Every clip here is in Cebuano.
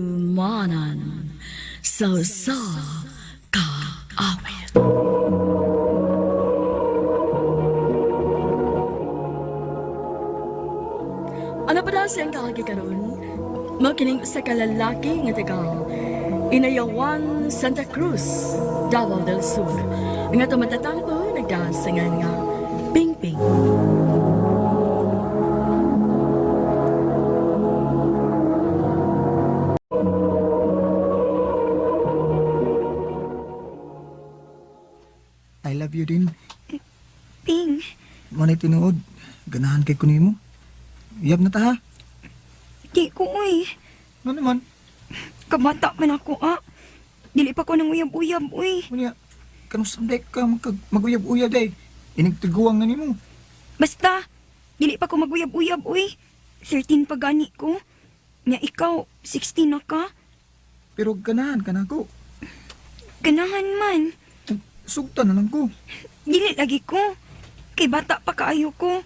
Handumanan sa usa ka awit. Ano pa daw siyang kaagi karon? Mao kining usa ka lalaki nga taga Inayawan, Santa Cruz, Davao del Sur. Nga tumatatampo nagdasangan nga Pingping. I love you din. Ping, Manay tinuod. Ganahan kay kunimo. Uyab na ta ha. di ko uy. Ano naman? Kabata man ako ah. Dili pa ko nang uyab-uyab uy. Unya, kanusam day ka maguyab-uyab day. Inigtiguang na nimo. Basta, dili pa ko maguyab-uyab uy. 13 pa gani ko. Nya ikaw, 16 na ka. Pero ganahan ka na ako. Ganahan man. Sugtan na lang ko. Dili lagi ko. Kay bata pa kaayo ko.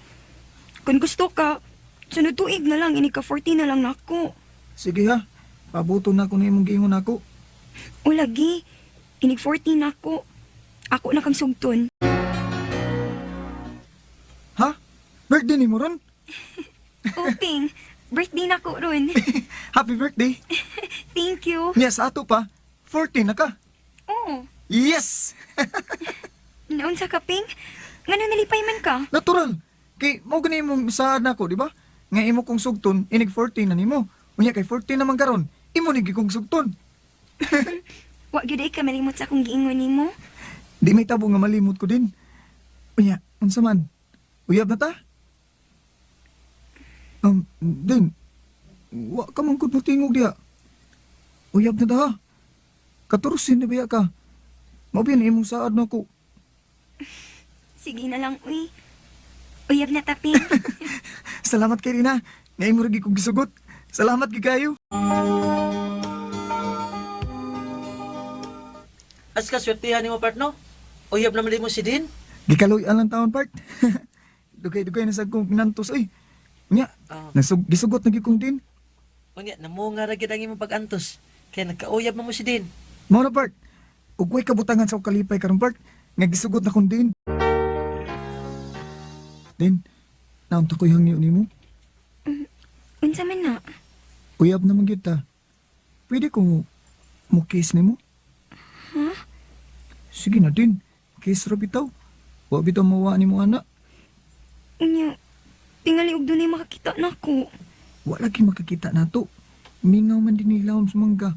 Kung gusto ka, sunod tuig na lang, ini ka 14 na lang nako. Sige ha. Pabuto na ako na imong giingon ako. O lagi, inig 14 na ako. Ako na kang sugton. Ha? Birthday ni mo ron? O Ping, birthday na ko ron. Happy birthday. Thank you. Niya sa ato pa. 14 na ka. Oo. Yes! Naunsa ka, Ping? Ngano nalipay man ka? Natural. Kay mo gani imong saad nako, di ba? Nga imo kong sugton, inig 14 na nimo. Unya kay 14 naman karon, imo ni gikong sugton. Wa gyud ay ka malimot sa akong giingon nimo. Di may tabo nga malimot ko din. Unya, unsa man? Uyab na ta? Din, wa ka man gud motingog diha. Uyab na ta ha. Katorsin na biya ka. Mao biya na imong saad nako. Sige na lang, uy. Uyab na ta, Ping. Salamat kay Rina. Nga imo ra gid kong gisugot. Salamat gid kayo. As ka swertihan nimo part no? Uyab naman mo si Din. Gikaloy lang taon part. Dugay-dugay na sad kong pinantos oy. Unya, Ah. gisugot na gyud kong din. Unya namunga ra gyud ang imong pag-antos. Kay nagkauyab man mo si Din. Mao na part. Ug way kabutangan sa akong kalipay karon part. Nga gisugot na kong din. Din, naunta ko'y hangyo nimo. Unsa man na? Uyab naman gyud ta. Pwede ko mo kiss nimo? Huh? Sige na din. Kiss ra bitaw. Wa bitaw mawa nimo ana. Unya, tingali og dunay makakita nako. Wa lagi makakita nato. Mingaw man din ilawom sa mangga.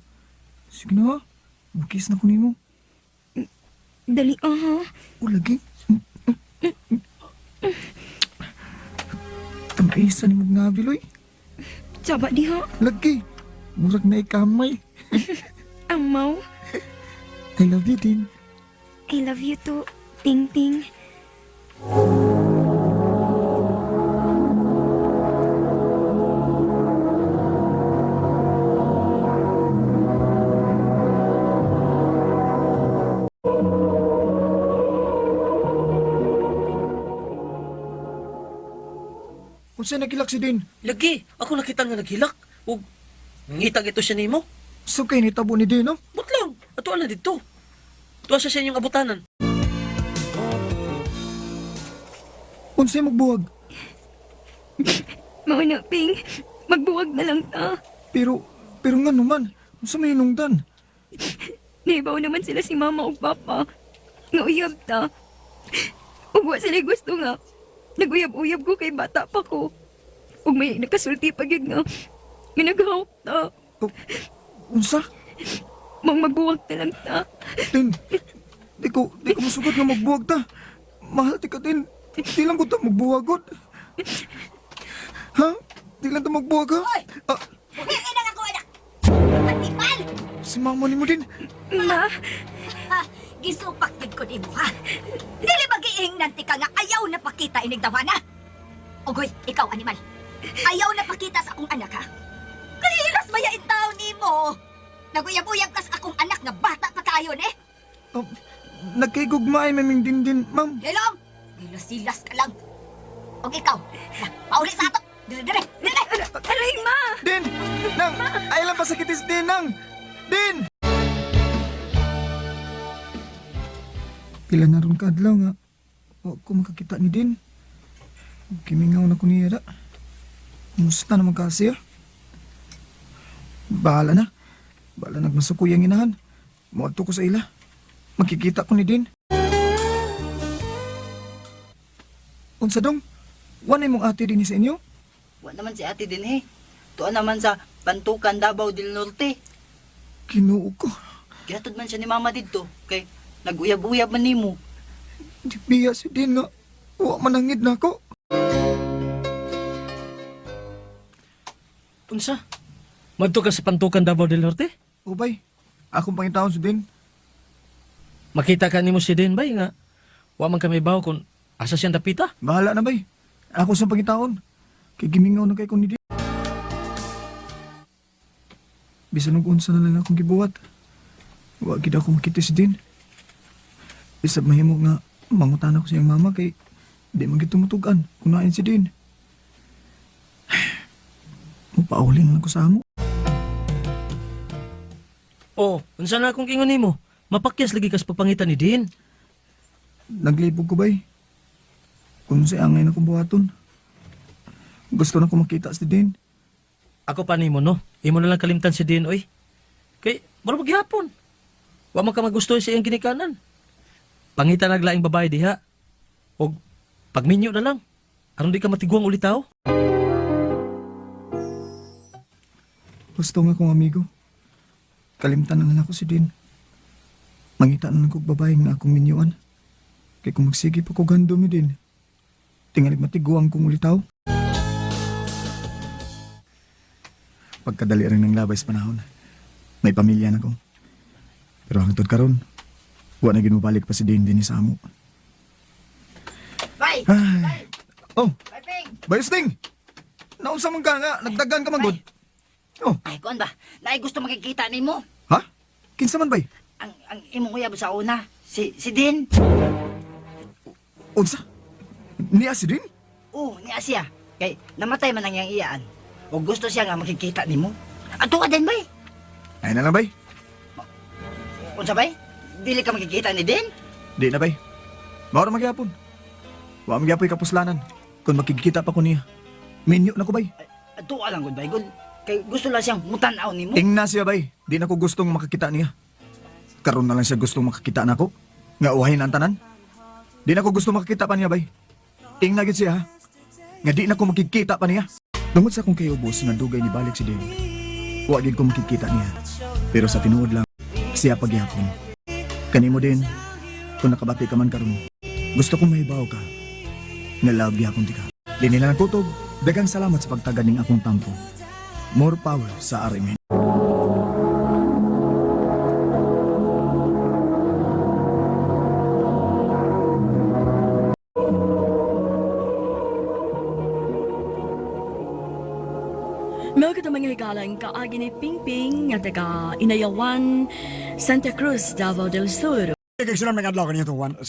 Sige na ha. Mo kiss na ko nimo. Dali ah, ha. O lagi. Tamaisan ni mo nga biloy. Saba diha. Lagi. Murag na ikamay. Amaw. I love you din. I love you too, Ting Ting. Unsa nagilak si Din? Lagi, ako nakita nga naghilak. Ug ngitag ito siya nimo. So kay nitabo ni Din, no? But lang, ato na didto. Tuwa siya sa inyong abutanan. Unsay magbuwag? Mao na, Ping. Magbuwag na lang ta. Pero, pero nga naman, unsa may hinungdan? Naibaw naman sila si mama ug papa. Nga uyab ta. Ug wa sila gusto nga. Naguyab-uyab ko kay bata pa ko. Ug may nakasulti pa gyud nga. Nga naghawak ta. Oh, unsa? Mang magbuwag na lang ta. Din, di ko masugot nga magbuwag ta. Mahal ti ka din. Di lang ko ta magbuwag god. Ha? Di lang ta magbuwag ha? Ah, Buhiin ang ako, anak! Animal! si mama ni mo din. Ma, Ha, gisupak gid ko nimo, ha? Dili ba giingnan ti ka nga ayaw na pakita inig dawana? Ogoy, ikaw animal. Ayaw na pakita sa akong anak, ha? Kahilas maya intaw nimo. Naguyab-uyab ka sa akong anak nga bata pa kayo, ne? Oh, nagkay gugmaay maming din din, ma'am. Hilom! Gilas-silas ka lang. Og ikaw, na, pauli sa ato. Dire, dire, dire! Aray, ma! Din! Nang! Ay lang pasakitis din, Nang! Din! Pila na ron kaadlaw nga. Wa ko makakita ni Din. Gimingaw na ko niya da. Kumusta naman kasi ah? Bahala na. Bahala nagmasukoy ang inahan. Muadto ko sa ila. Makikita ko ni Din. Unsa dong? Wanay mong ate din sa inyo? Wa naman si ate din eh. Tuan naman sa Pantukan, Davao del Norte. Kinuo ko. Gihatod man siya ni mama didto. Kay nag-uyab-uyab man nimo. Di biya si Din nga. Wa manangid na ako. Unsa? Madto ka sa Pantukan, Davao del Norte? Ubay, akong pangitaon si Din. Makita ka nimo si Din bay nga wa man kami bawo kung asa siyang dapita. Bahala na bay. Ako sa pangitaon. Kay gimingaw na kay ko ni Din. Bisan og unsa na lang akong gibuhat. Wa gid ako makita si Din. Bisag mahimo nga mangutan ako sa iyang mama kay di man gid tumutugan kung nain si Din. Mupauli na lang ko sa amo. Oh, unsa na akong ingon nimo? Mapakyas lagi kas pagpangita ni Din. Naglibog ko bay. Kung sa angay na kong buhaton. Gusto na ko makita si Din. Ako pa nimo no. Imo na lang kalimtan si Din oy. Kay mura maghapon. Wa man ka magustuhan sa iyang ginikanan. Pangita naglaing babae diha. Og pagminyo na lang. Aron di ka matiguang ulitaw. Gusto nga kong amigo. Kalimtan na lang ako si Din. Mangita na lang kog babae nga akong minyuan. Kay kung magsige pa ko gando mi din. Tingalig matiguang kong ulitaw. Pagkadali rin ng labay sa panahon. May pamilya na ko. Pero hangtod karon, wa na ginubalik pa si Din din sa amo. Bay! Ay. Oh, Bay, Ping! bayos ding! Naunsa man ka nga, nagdagan ka man gud. Oh, Ay, kuan ba? Naay gusto makikita nimo. ha? Kinsa man bay? Ang imong uyab sa una, si Din. Unsa? Niya si Din? Oh, niya siya. Kay namatay man ang iyang iyaan. O gusto siya nga makikita nimo. Ato ka din bay. Ay na lang bay. Unsa bay? Dili ka makikita ni Din? Di na bay. Maura magyapon. Wa magyapoy kapuslanan. Kung makikita pa ko niya. Minyo na ko bay. Ato ka lang gud bay. Gud kay gusto lang siyang mutan-aw nimo. Tingna siya bay. Di na ko gustong makakita niya. Karon na lang siya gustong makakita nako. Nga uwahin ang tanan. Di na ko gusto makakita pa niya bay. Tingna gid siya ha. Nga di na ko makikita pa niya. Tungod sa akong kayubos nga dugay ni balik si David. Wa gid ko makikita niya. Pero sa tinuod lang, siya pagyapon. Kanimo din, kung nakabati ka man karon, gusto kong mahibaw ka. Nga love gyapon ti ka. Di nila nagkutob, daghang salamat sa pagtagad ning akong tampo. More power sa RMN. Mao kita mga higalang kaagi ni Pingping nga taga Inayawan, Santa Cruz, Davao del Sur. Okay, sulam ng adlaw kanyo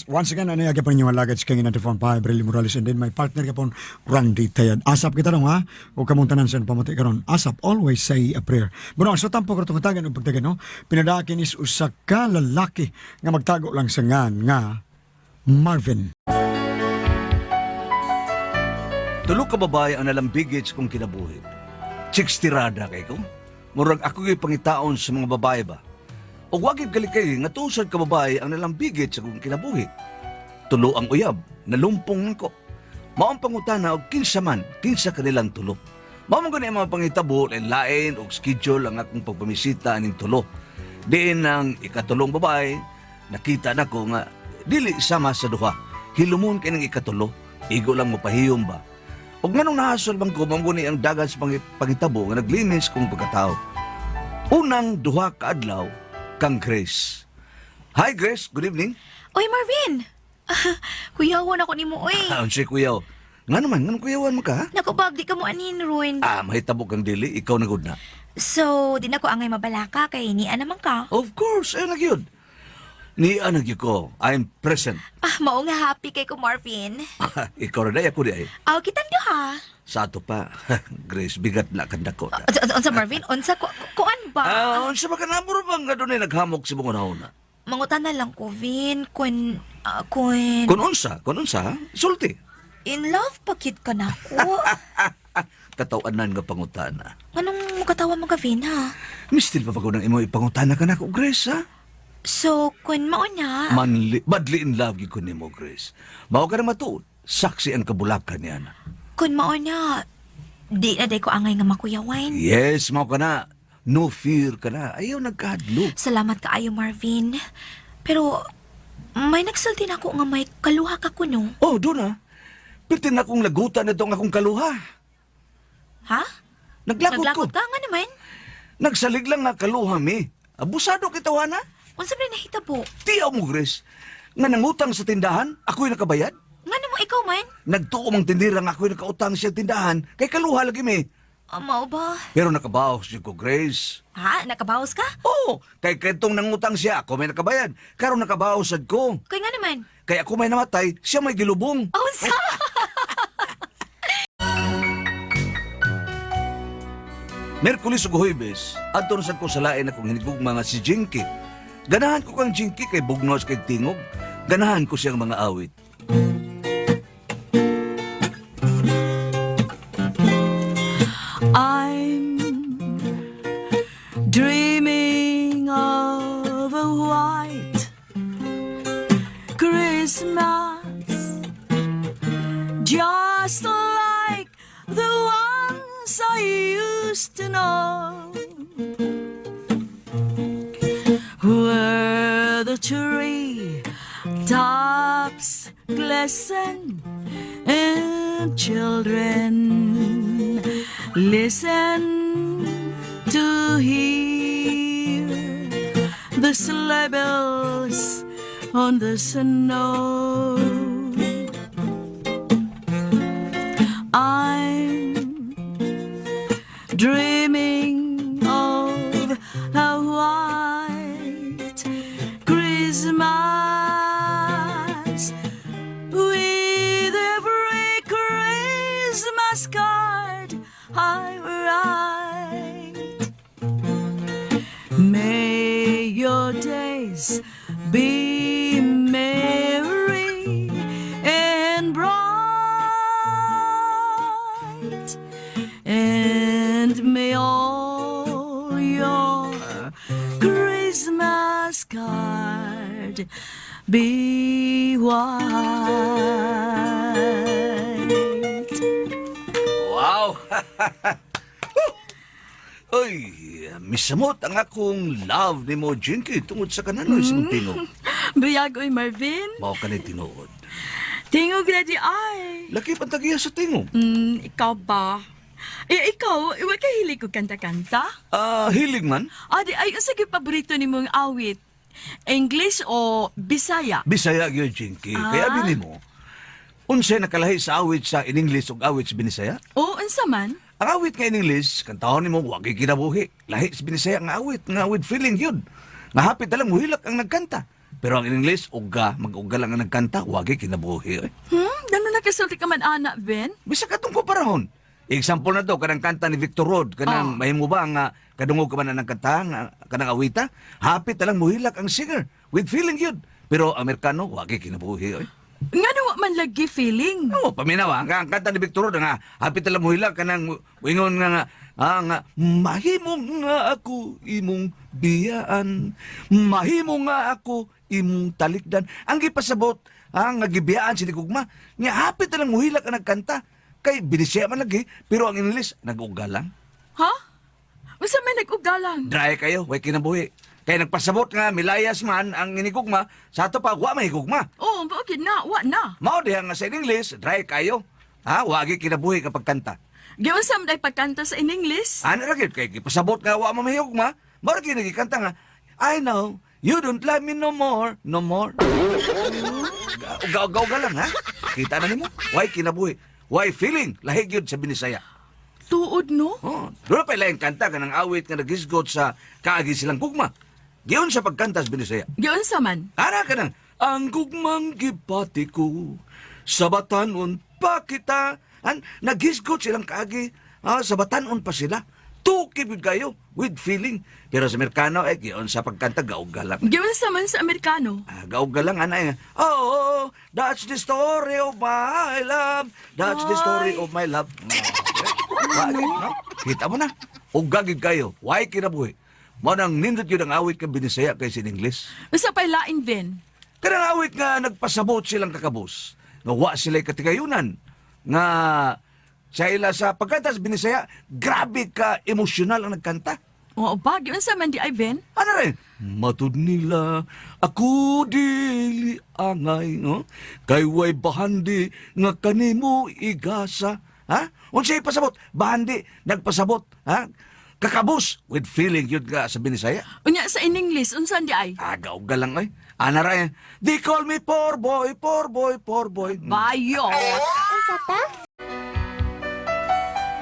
once again ano gyapon inyo luggage king 94.5 Brilli Morales and then my partner gyapon Randy Tayad. Asap kita dong ha. O kamong tanan sa pamati karon. Asap always say a prayer. Bueno, sa tampo karon tagan og pagdagan no. Pinadakin is usa ka lalaki nga magtago lang sa ngan nga Marvin. Tulo ka babae ang nalambigit sa kong kinabuhi. Chicks tirada kay ko. Murag ako gyud pangitaon sa mga babae ba. O wag gyud kalikay nga tusad ka babae ang nalambigit sa kong kinabuhi. Tulo ang uyab, nalumpong ko. Mao ang pangutana og kinsa man, kinsa kanilang tulo. Mao man gani ang mga pangitabo, lain og schedule ang akong pagpamisita aning tulo. Diin ang ikatulong babae, nakita nako nga dili sama sa duha. Hilumon kay ng ikatulo, igo lang mapahiyom ba. Og nganong nahasol bang ko mao gani ang dagan sa pangitabo nga naglinis kong pagkatao. Unang duha ka adlaw kang Grace. Hi Grace, good evening. Oy, Marvin! Kuyawan ako nimo, oy. Ah, unsay kuyaw? Nga naman, nganong kuyawan mo ka? Ha? Naku, Bob, di ka mo anin, Ruin. Ah, mahitabo kang dili, ikaw na gud na. So, di na ko angay mabalaka kay niya naman ka. Of course, ayun na gyud. Niya na gyud ko. I'm present. Ah, mao nga happy kay ko, Marvin. Ikaw ra day, ako di ay. Aw, kitang duha. Sa ato pa, Grace, bigat na kanda ko. Unsa, Marvin? Unsa kuan ba? Ah, unsa ba ka na mo bang nga dunay naghamok si mong una? Mangutan na lang ko, Vin, kun Kun unsa, sulti. in love pa kid ka na ko. Katawanan nga pangutana. Anong mukatawa mo ka, Vin, ha? Mistil pa ba ko nang imo ipangutana ka nako, Grace, ha? So, kun mao na, Manli, badly in love gyud ko nimo, Grace. Mao ka na matuod. Saksi ang kabulakan niya. Kun mao na, di na day ko angay nga makuyawan. Yes, mao ka na. No fear ka na. Ayaw nagkahadlok. Salamat kaayo, Marvin. Pero, may nagsulti na ako nga may kaluha ka kuno. Oh, doon na. Pirti na akong lagutan na itong akong kaluha. Ha? Naglakot ko. Naglakot ka nga naman. Nagsalig lang nga kaluha mi. Abusado kita, Wana. Unsa ba nahitabo? Tiyaw mo, Grace. Nga nangutang sa tindahan, ako'y nakabayad. Nga mo ikaw man? Nagtuo mang tindira nga ako'y nakautang sa tindahan, kay kaluha lagi mi. Ah, mao ba? Pero nakabawas siya ko, Grace. Ha? Nakabawas ka? Oo, kay kentong nangutang siya, ako may nakabayad. Karon nakabawas sad ko. Kay nga naman. Kay ako may namatay, siya may gilubong. Oh, unsa? Merkulis ug Huwebes, adto na sad ko sa lain akong hinigugma nga si Jinky. Ganahan ko kang Jinky kay bugnos kay tingog. Ganahan ko siyang mga awit. I'm dreaming of a white Christmas, just like the ones I used to know, where the tree tops glisten and children listen to hear the sleigh bells on the snow. I'm dreaming of a white Christmas with every Christmas card I write. May your days be merry and bright, and may all your Christmas card be white. Wow! Uy, misamot ang akong love ni mo, Jinky, tungod sa kananoy sa mong tingog. Buyag oy, Marvin. Mao ka ni tinuod. Tingog na di ay. Laki pantagiya sa tingog. Ikaw ba? Eh, ikaw, iwa ka hilig ko kanta-kanta? Ah, hilig man. Ah, di ay, usa gyud paborito ni mong awit? English o Bisaya? Bisaya gyud, Jinky. Kaya bini mo, unsay nakalahi sa awit sa in English ug awit sa Binisaya? O, unsa man? Ang awit nga in English, kantahon nimo wagi kinabuhi. Lahi sa Binisaya nga awit, nga with feeling yun. Nga hapit na lang muhilak ang nagkanta. Pero ang in English, uga, mag-uga lang ang nagkanta, wagi kinabuhi. Eh. Gano'n nakasulti ka man, ana, Ben? Bisa katong komparahon. Example na to, kanang kanta ni Victor Rod, kanang mahimo ba nga kadungog ka man na ng kanta, nga, kanang awita, hapit na lang muhilak ang singer with feeling yun. Pero Amerikano, wagi kinabuhi. Oy. Nga wa man lagi feeling. Oo, paminaw ang kanta ni Victor Rod nga hapit na lang muhilak kanang ingon nga nga, nga mahimo nga ako imong biyaan, mahimo nga ako imong talikdan. Ang gipasabot, nga gibiyaan si Gugma, nga hapit na lang muhilak ang nagkanta. Kay binisya man lagi, pero ang English nag-uga lang. Ha? Unsa may nag-ugalang? Dry kayo, way kinabuhi. Kay nagpasabot nga milayas man ang inigugma, sa ato pa wa may higugma. Oo, oh, na, wa na. Mao diha nga sa English, dry kayo. Ha, wagi kinabuhi kapag kanta. Giunsa man ay pagkanta sa in English? Ano ra gyud kay gipasabot nga wa mamahigugma, mao ra gyud nagikanta nga I know you don't love me no more, no more. Uga-uga lang ha. Kita na nimo. Why kinabuhi? Why feeling? Lahi gyud sa Binisaya. Tuod, no? Oh, doon pa ilaing kanta kanang awit nga nagisgot sa kaagi silang gugma. Giyon sa pagkanta sa Binisaya. Giunsa man? Ara ka nang, ang gugmang gibati ko, sa batanon pa kita. An, naghisgot silang kaagi, ah, sa batanon pa sila. Tuki gud kayo, with feeling. Pero sa Amerikano, eh, giyon sa pagkanta, gaog lang. Giunsa man sa Amerikano? Ah, gaog lang, ana eh. Oh, that's the story of my love. That's the story of my love. Wa, no? Kita mo na. Ugagid kayo. Why kinabuhi? Mo nang nindot yun ang awit kang binisaya kay sin English. Unsa pay lain, Vin? Kanang awit nga nagpasabot silang kakabos. Nga wa sila'y katigayunan. Nga sa ila sa pagkanta sa binisaya, grabe ka emosyonal ang nagkanta. Oo ba? Giunsa man di ay, Vin? Ano rin? Matud nila, ako dili angay, no? Kay way bahandi nga kanimo igasa. Ha? Unsay pasabot? Bahandi, nagpasabot. Ha? Kakabos, with feeling yun ka sa binisaya. Unya sa in English, unsa di ay? Agaw ka lang ay. Ana ra eh. They call me poor boy, poor boy, poor boy. Bayo.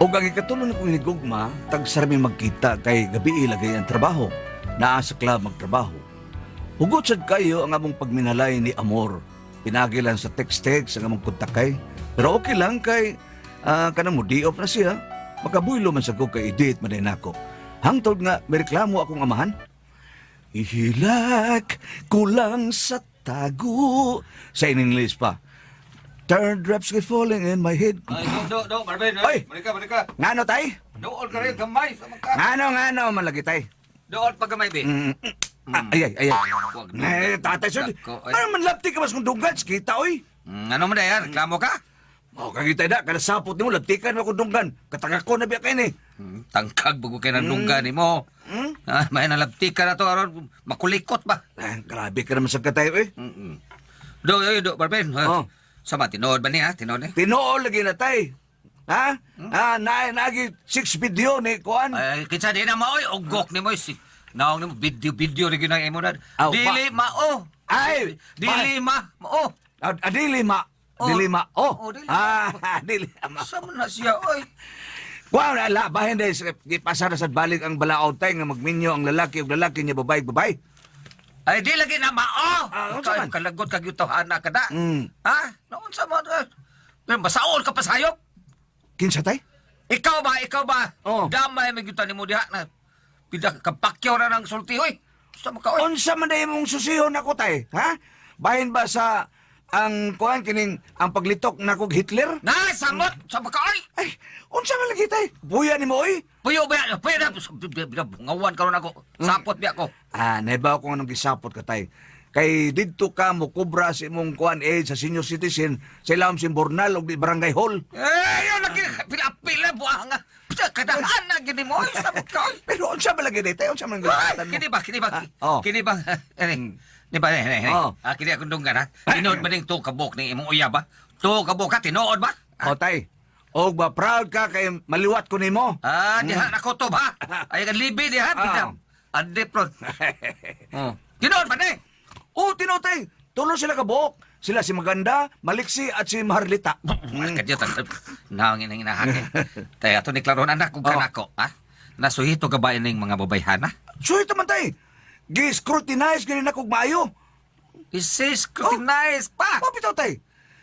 Og ang ikatulo na kong hinigugma, tagsarami magkita kay gabi ilagay ang trabaho. Naa sa club magtrabaho. Hugot sad kayo ang among pagminalay ni Amor. Pinagilan sa text-text ang among kontakay. Pero okay lang kay kanang mo di off na siya. Makabuylo man sa ko kay edit man din ako. Hangtod nga may reklamo akong amahan. Ihilak kulang sa tago. Sa in English pa. Third drops keep falling in my head. Ay, do, do, do, Marvin. Ay! Balik ka, balik ka. Ngano tay? Dool ka rin, gamay. Sama ka. Ngano ngano malagi tay. Dool pa gamay, be. Ah, ay ay ay. ay. Wag na. Eh, tatay sir. Dako, ay. Ano man lapti ka mas kung dunggan kita oy. Ano mo na yan? Reklamo ka? Oh, kagita na kada sapot nimo laptikan mo kung dunggan. Katanga ko na biya kay ni. Tangkag bago kay ng dunggan ni mo. Ah, may nalabti ka na to aron makulikot ba? Ah, grabe ka naman sa katay oy. Do, oy, do, Marvin. Oh. Ah, sama, tinood ba niya? Tinood ni? Tinuol lagi na tay. Ha? Ah, na nagi six video ni kuan. Ay, kinsa di na maoy, ugok ni mo. Si, naong ni mo, video, video rin yun ang imo na. Aw, pa. Dili mao. Ay, Dili ma, mao. Ah, ah, dili ma. Oh. Dili ma. Oh. Oh, dili ma. Ah, dili ma. Sama na siya, oy. Wow, na la bahin dahil gipasar na sa balik ang balaod tay nga magminyo ang lalaki ug lalaki niya babae babae. Ay, di lagi na mao. Ah, unsa Ikaw, man? kalagot kag yutawhana ka na. Ha? Naunsa mo? Eh, basaon ka pa sayop. Kinsa tay? Ikaw ba? Ikaw ba? Oh. Damay may gyud nimo diha na. Pida kapakyaw na ng sulti hoy. Sa maka oy. Unsa man day mong susihon ako tay, ha? Bahin ba sa ang kuan kining ang paglitok nako Hitler? Na samot sa maka oy. Ay, unsa man lagi tay? Buya nimo oy. Puyo ba yan? Puyo na. Bida bungawan karon ako. Sapot biya ko. Ah, naibaw ko anong gisapot ka tay. Kay didto ka mo kubra sa imong kuan eh sa senior citizen sa ilawom sa Bornal og di Barangay Hall. Eh, yun lagi pila-pila buang nga. Pida kadahan na gini mo oy. Samot ka oy. Pero unsa man lagi day tay? Unsa man Ay, gilatan mo? kini ba, kini ba, Ah, oh. kini ba, eh, ni ba, eh, eh, Oh. ah, kini akong dunggan, ha? Tinood ba ning kabok ni imong uyab, ha? Tuo kabok, ha? Tinuod ba? O tay, og ba proud ka kay maliwat ko nimo? Ah, diha na ko to, ha? Ay, kan libi diha, pida. Ande, prod. Oh. Tinuod ba ni? Oo, tinutay. Tulo sila kabuok. Sila si Maganda, Maliksi at si Maharlita. Mm. Kadyo, naangin ang inahake. Tay, ato ni Klaron, anak kung Oh. kanako, ha? Nasuhito ka ba ining mga babayhana? So ito man tay. Gi-scrutinize gani na kog maayo. Isi-scrutinize pa! Mapitaw tay.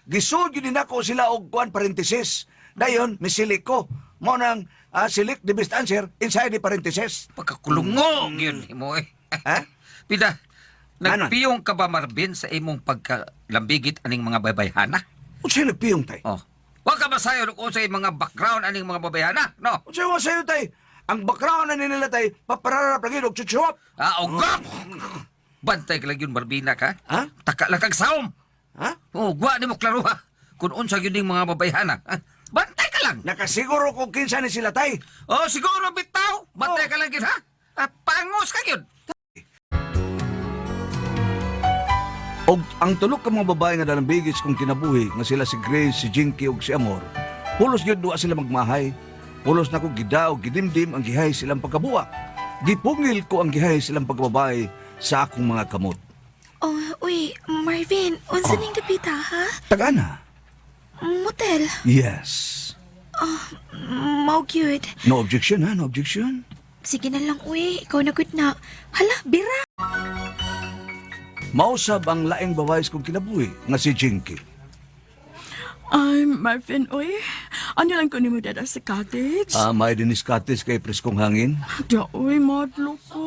Gisud gyud nako sila og kuan parenthesis. Dayon misilik ko. Mo nang select the best answer inside the parenthesis. Pagkakulungo, yun mo eh. Ha? Pida, Ano? nagpiyong ka ba, Marvin, sa imong pagkalambigit aning mga babayhana? Unsay nagpiyong tay? Oh. Wa ka masayo kung sa mga background aning mga babayhana, no? Unsay wa sayo tay? Ang background na nila tay, papararap lagi og chuchuap. Ah, ugok! Bantay ka lang yun, Marvina ka. Ha? Taka lang kag saom. Ha? Oh, gwa ni mo klaro ha. Kung unsa yun yung mga babayhana. Ha? Bantay ka lang. Nakasiguro kung kinsa ni sila tay. Oh, siguro bitaw. Bantay ka lang yun ha. Ah, pangos ka yun. Og ang tulok ka mga babae nga dalambigis kung kinabuhi nga sila si Grace, si Jinky ug si Amor. Pulos gyud duwa sila magmahay. Pulos na ko gida og gidimdim ang gihay silang pagkabuak. Gipungil ko ang gihay silang pagkababae sa akong mga kamot. Oh, uy, Marvin, unsa Oh. ning dapita ha? Tagana. Motel. Yes. Mao gyud. No objection ha, no objection. Sige na lang, uy. Ikaw na gud na. Hala, bira. Mausab ang laing babae kong kinabuhi nga si Jinky. Ay, Marvin, oy. Ano lang ko ni mo dada sa cottage? Ah, may dinis cottage kay preskong hangin. Da, oy, madlo ko.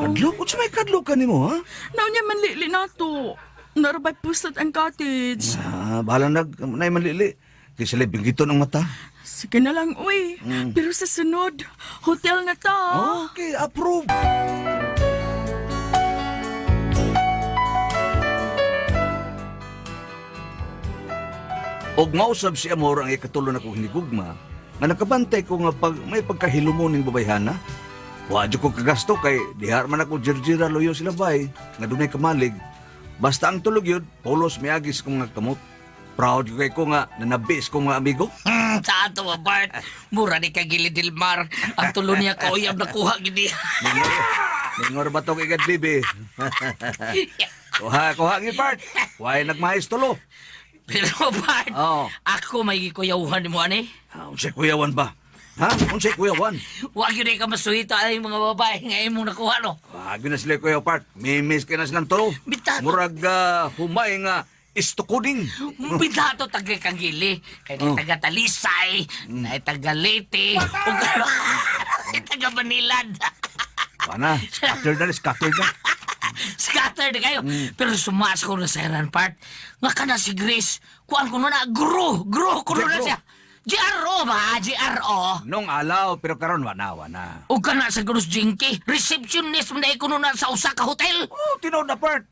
Kadlok, unsa may kadlok ka nimo ha? Naunya man lili na to. Narabay pusat ang cottage. Ah, bahala nag nay manlili. Kay sila binggiton ang mata. Sige na lang, uy. Pero sa sunod, hotel na ta. Okay, approve. Og mausab si Amor ang ikatulo na kong hinigugma, nga nakabantay ko nga pag may pagkahilumo ning babayhana. Wa jud ko kagasto kay dihar man ako jirjira loyo sila bay, nga dunay kamalig. Basta ang tulog yun, polos miagis kong mga kamot. Proud ko kay ko nga nanabis ko mga amigo. Sa ato ba, Bart? Mura ni kagili Dilmar. Ang tulo niya kauyab na kuha gini. Ningor ba tong igad bibi? Kuha, kuha ang part. Why nagmahis tulo? Pero Bart, Oo. ako may gikuyawhan mo ani. Ah, unsay kuyawan ba? Ha? Unsay kuyawan? Wag yun ka masuhita ay mga babae nga imong nakuha no. Wag na sila kuya part. Mimis ka na silang tulo. Bitato. Murag humay nga istukuding. Bitato taga kagili. Kay Oh. na taga Talisay, na taga Leyte, ug taga Banilad. Wana, scatter na, scatter na. Scatter na kayo. Pero sumas ko na sa Iran part. Nga ka na si Grace. Kuan ko na na, gro, gro ko na Gro. siya. GRO ba? GRO? Nung alaw, pero karon wana, wana. O ka na sa Cruz Jinky, receptionist man ko na sa usa ka hotel. Oh, tinuod na part.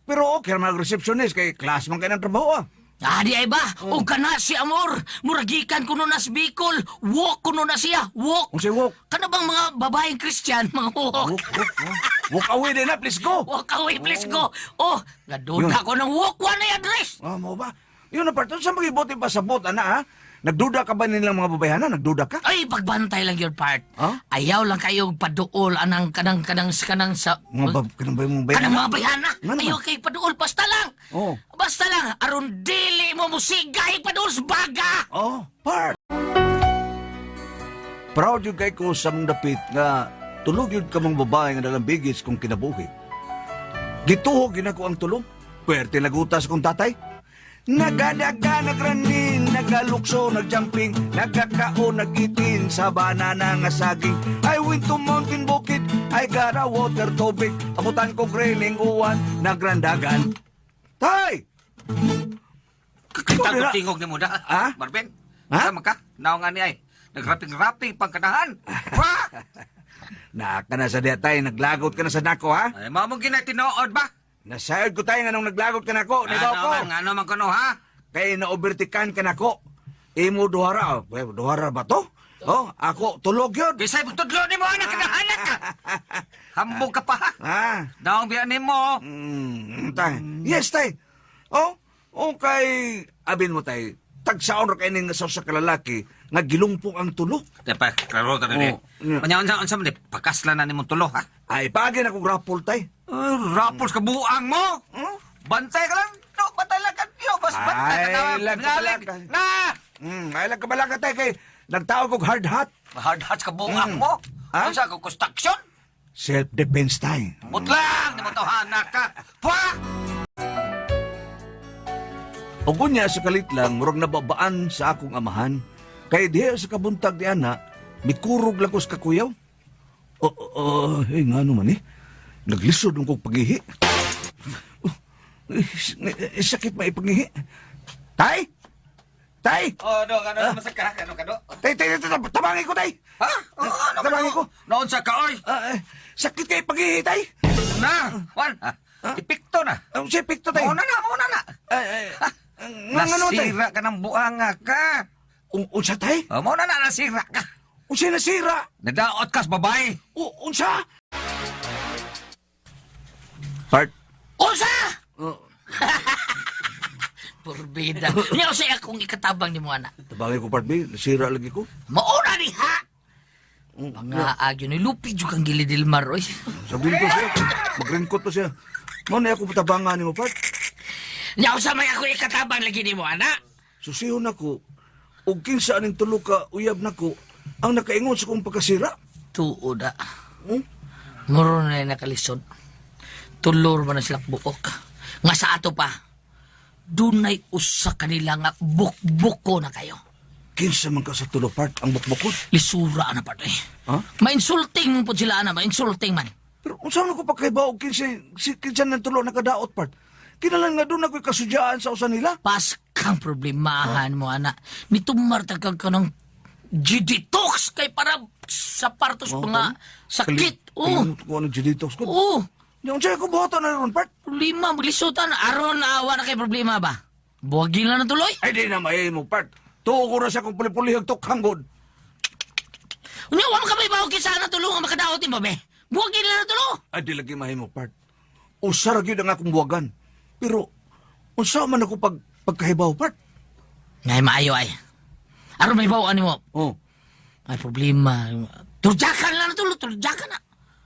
Pero okay ra mga receptionist kay class man kay ng trabaho ah. Ah, di ay ba? O ka na si Amor, muragikan ko na sa Bicol, walk ko na siya, walk. Unsay walk? Kana bang mga babaeng Christian, mga walk? Walk, walk, walk. Walk away din na, please go. Walk away, please go. Oh, naduda ko ng walk, wala yung address. Ah, mo ba? Yun na part. Unsa magibuti pa sa bot ana ha? Nagduda ka ba nilang mga babayhana? Nagduda ka? Ay, pagbantay lang your part. Ha? Ayaw lang kayo paduol anang kanang kanang kanang sa Mga bab kanang ba yung mga kanang bayhana? mga bayana. Nga naman. Ayaw kay paduol basta lang. Oh. Basta lang aron dili mo musigay paduol sa baga. Oh, part. Proud yun kay ko sa mong dapit nga tulog yun ka mong babae nga nalambigis kung kinabuhi. Gituhog yun ako ang tulong. Pwerte nagutas kong tatay. Nagadaga, nagranin, nagalukso, nagjumping, nagkakao, nagitin sa banana nga saging. I went to mountain bukid, I got a water tubig. Abutan ko graining uwan, nagrandagan. Tay! Kita ko tingog ni mo da. Ha? Marvin? Ha? Sama ka? Naong ani ay. Nagraping-raping pangkanahan. Wa! Naka na sa diya tay, naglagot ka na sa nako ha? Ay, mao mo ginay tinuod ba? Nasayod ko tayo nga nung naglagot ka nako, nibaw Ano ko. man, ano man kuno ha? Kay naobertikan ka nako. Imo duhara, oh, eh, duhara ba to? Oh, ako tulog yun. Bisay tudlo nimo anak kanahanak ka. Hambog ka pa ha. Ha? Naong biya nimo. Tay. Yes, tay. Oh, okay. Abin mo tay. Tagsaon ra kay ning sa sa kalalaki nga gilumpong ang tulo. Dapat klaro ta ni. Oh, yeah. Manya unsa unsa man di pakasla na nimong tulo ha. Ay, pagi na kong rapol tay. Ay, rapos ka buang mo. Bantay ka lang. No, bantay lang ka. Yo, bas bantay ka Ay, na. lag ka Ngalig. talaga. Na! Ay lang kabalaga tay kay nagtawag og hard hat. Hard hats ka buang mo. Ha? Unsa ka construction? Self defense tay. Mutlang ni mo tawhana ka. Pwa! Ug unya sa kalit lang, murag nababaan sa akong amahan. Kay diha sa kabuntag ni ana, mikurog lang ko sa kakuyaw. Oh, oh, oh, eh, nga naman eh. Naglisod ang kong pagihi. Oh, eh, eh, sakit maipagihi. Tay! Tay! Oh, no, ano naman sa ka? Ano ka do? Tay, tay, tay, tay, tabangi ko, tay! Ha? Oh, ano ka Tabangi do? ko. Noon sa ka, oy. Ah, eh, sakit kay pagihi, tay! Na, wan. Epekto na. Ang si epekto, tay! Mauna na, mauna na. Ay, ay, nga nga naman, tay! Nasira ka ng buanga ka. Unsa, tay? Oh, mauna na, nasira ka. Unsa nasira? Nadaot ka sa babae. Unsa? Part. Unsa? Oh. Porbida. Nya usay akong ikatabang nimo ana. Tabangin ko part B, nasira lagi ko. Mauna ni ha. Mga agyo ni Lupi jud kang gili Dilmar oy. Sabihin ko siya, magringkot to siya. Mao na ako patabangan nimo part. Nya usa may ako ikatabang lagi nimo ana. Susihon ako, og kinsa aning tulo ka uyab nako ang nakaingon sa kong pagkasira. Tuod ah. Hmm? Muro na yung nakalisod. Tulor man na sila buok. Nga sa ato pa, dunay usa kanila nga bukbuko na kayo. Kinsa man ka sa tulo part ang bukbukod. Lisura na part eh. Ha? Ma-insulting po sila ana, ma-insulting man. Pero unsa man ko pagkaibaw kinsa si kinsa nang tulo nakadaot part. Kinalan nga doon ako'y kasudyaan sa usa nila. Paskang problemahan mo ana. Nitumar ta kag kanang G-detox kay para sa partos mga sakit. Oo. Kalimut ko anong G-detox ko. Oo. Nya unsa ko buhaton na ron part? Problema, maglisutan. Aron awa na kay problema ba? Buwagin lang na tuloy. Ay di na mahimo part. Tuo ko na siya kung puli-pulihag tukhang god. Unya, wa man ka may bawo kinsa na tulong ang makadaot mo, be. Buwagin lang na tulo. Ay di lagi mahimo part. Usa ra gyud ang akong buwagan. Pero unsa man ako pag pagkahibaw part? Ngay maayo ay. Aron may bawo ani mo. Oh. Ay problema. Turjakan lang na tulo, turjakan na.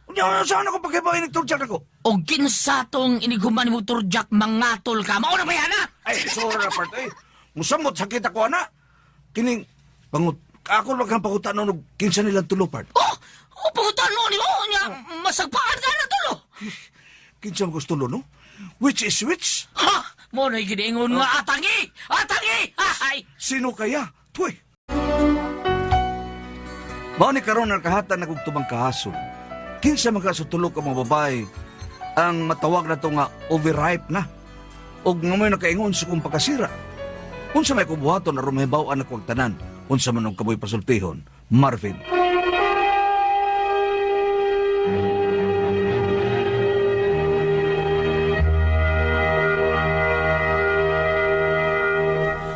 Unya unsa man ako pagkahibaw inig turjak nako? O kinsa tong inighuman mo turjak mangatol ka. Mao na ba yan, ha? Ay, sorry na part. Ay, musamot sakit ako ana. Kining pangut ako lang kang pangutano og kinsa nilang tulo part. Oh, oh pangutan mo ni mo nya masagpaan ka na tulo. Kinsa man gusto tulo no? Which is which? Ha! Mo na giingon nga atangi! Atangi! Ay! Sino kaya? Tuy. Mao ni karon ang kahatan na kog tubang kahasol. Kinsa man ka sa tulo ka mga babae ang matawag na to nga overripe na. Og nga may nakaingon sa kong pagkasira. Unsa may kubuhaton aron mahibaw-an ako ang tanan. Unsa man og kaboy pasultihon. Marvin.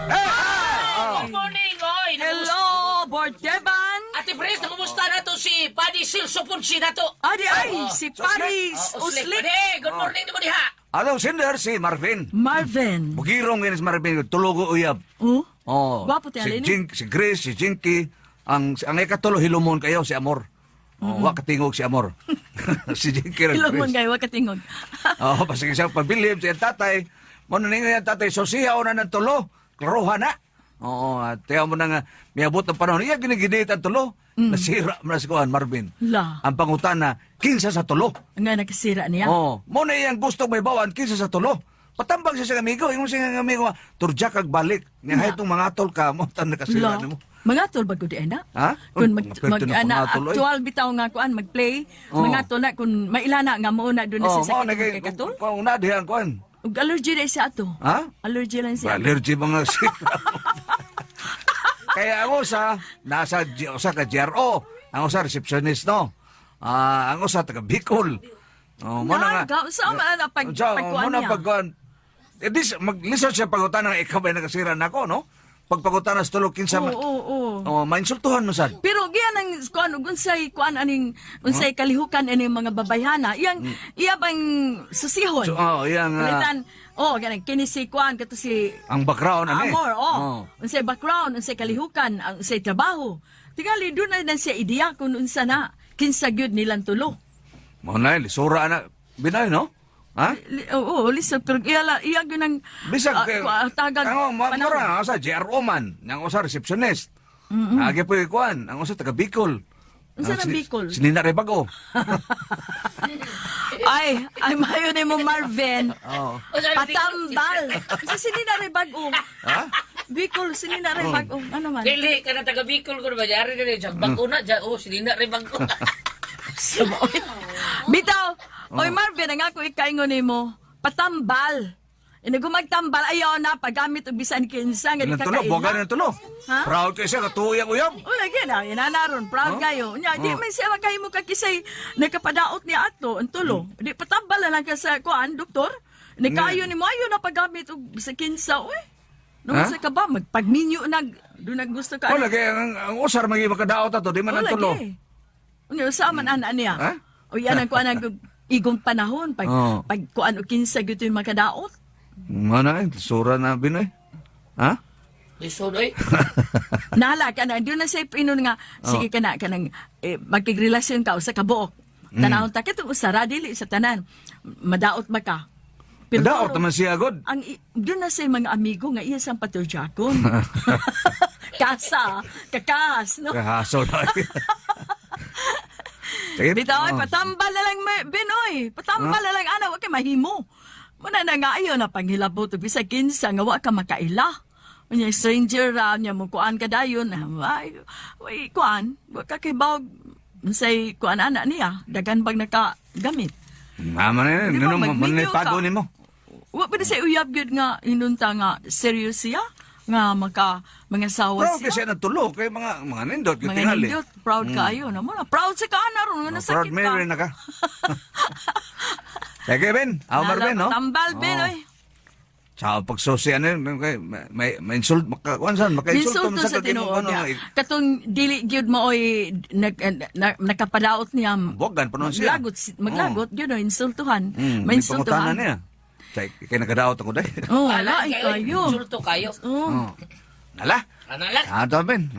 Good morning, oy! Hello, Bordeban! Ate Pres, nakumusta na to si Paddy Silso Ponsi na to. Adi ay, si Paris Uslik. Uslik. Padi, good morning mo diha. Anong sender si Marvin. Marvin. Bugirong yun si Marvin, tulogo uyab. Oh? Oh. Gwapo ti si alin, eh. Jink, si Grace, si Jinky, ang ikatulo hilumon kayo si Amor. Oh, wa katingog si Amor. Si Jinky rin Ilong man Grace. kayo, wa katingog. Oh, pasige siya pabilib si tatay. Mo na ninyo yan tatay, so siya una ng tulo. Klaruha na. Oo, at tiyaw mo na nga, miabot ang panahon. Iya, ginigidate ang tulo. Nasira mo na si Kuan, Marvin. La. Ang pangutana, kinsa sa tulo. Nga nakasira niya. Oh, mo na iyang gusto may bawan kinsa sa tulo. Patambang siya sa amigo, ingon siya nga amigo, turjak kag balik. Nga hay tong mga tol ka mo tan nakasira La. nimo. Mga tol ba gud na? Ha? Kung mag, Mga perto mag na ana, pangatol, oy. actual bitaw nga kuan mag-play, Oo. mga tol na kung mailana nga mo na doon na Oh, sa mo sakit na kay kay katol. kung una diha ang kuan. Ug allergy na siya ato. Ha? Allergy lang siya. Allergy mga sira. Kaya ang usa nasa usa ka GRO, ang usa receptionist no. Ah, ang usa taga Bicol. Oh, mo na nga. Nga, sa man na pag Unsa, pagkuan mo na niya. pagkuan. Eh, dis, maglisod siya pagutan ng ikaw ba nakasira nako no? Pagpagutan sa tulo kinsa Oo, man. oo, oo. Oh, mainsultuhan mo sad. Pero giyan ang kuan ug unsay kuan aning unsay kalihukan aning mga babayhana, iyang iya bang susihon. So, oh, iyang, Palitan, oh, ganang kini si kuan kato si Ang background ani. Amor, oh. Oh. Unsay background, unsay kalihukan, ang unsay trabaho. Tingali doon na na siya ideya kung unsa na kinsa gyud nilang tulo. Mo na lisura na binay no? Ha? Oo, lisod pero iya la iya gyud ang Bisag ah, tagag Ang mo panahon. ra sa GRO man, ang usa receptionist. Mm-hmm. Agi po kuan, ang usa taga Bicol. Unsa Ang nang Bicol? Sinina Rebago. Ay, ay mayo ni mo Marvin. Oo. Patambal. Sa sinina rin bag-o. Ha? Bicol, sinina rin bag-o. Ano man? Dili ka na taga Bicol ko ba yari dili sa bago na ja oh sinina rin bago. Bitaw, oy Marvin, ang ako ikaingon nimo, patambal. Inagumagtambal, ayaw na, paggamit og bisan kinsa, nga di Nang ka tulo, kaila. buwagan ng tulo. Ha? Proud kay siya katuyang uyab. O lagi na, inanaron, proud kayo. Nya, di Oh. man siya kayo mo kakisay nakapadaot ni ato, ang tulo. Di patambal na lang ka sa kuan, doktor. Ni kayo ni mo ayo na paggamit og bisan kinsa, oy. Nung Ha? sa ka ba magpagminyo nag do nag gusto ka. Wala kay ang usar magi makadaot ato di man ang Wala, tulo. gi. Unya sa man ana niya. Ha? O yan ang kuan ang igong panahon pag Oo. pag kuan og kinsa gyud yung makadaot. Mo na eh, lisura na binoy. Ha? Lisod oy. Nahala ka na doon na siya inon nga sige ka na kanang eh, magkigrelasyon ka usa ka buok. Tanawon ta kito usara dili sa tanan. Madaot ba ka? Pero Daot naman siya god. ang doon na sa mga amigo nga iya sang paturjakon. Kasa, kakas, no? Kahaso na. Sige. Bitaw, ay, Oh. patambal na lang, Binoy. Patambal na lang, ana, wa kay mahimo. Muna na nga ayo na panghilabot og bisag kinsa nga wa ka makaila. Unya stranger ra nya mo kuan ka dayon. Ay, way kuan, wa ka kay bawg say kuan ana niya, dagan bag nakagamit. Mama na yun. Di ba, Ano, magminyo manay pago ka? nimo. Wa pa na siya uyab gyud nga inunta nga serious siya nga maka mga sawa Proud siya. kasi na tulo kay mga nindot gyud Mga tingali. nindot, proud kaayo na mo na. Proud sa ka ana ron nga Oh, nasakit proud ka. Mary na ka. Sige, Ben. Ako, Marvin, no? Tambal, Ben, Oh. oy. Sa pagsusi, ano yun, kay, may insult, maka, kuwan saan, maka-insulto Insulto sa kay mo, tinuod ano, niya. eh, Katong dili gyud mo oy nag, na, nakapadaot niya. Buwagan pa nun siya. Maglagot, maglagot gyud oy insultuhan. May pangutana Mainsultuhan. niya. Sa, kay nagkadaot ako dahil. Oh, wala ay kayo. Insulto kayo. Oh. Oh. Nala. Analak. Ah, to, Ben.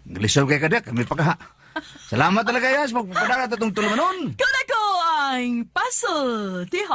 Glisod kay kadak, kami pa ka. Salamat talaga, Yas. Magpapadala itong tulumanon. Kuna ko ang puzzle. Tiha.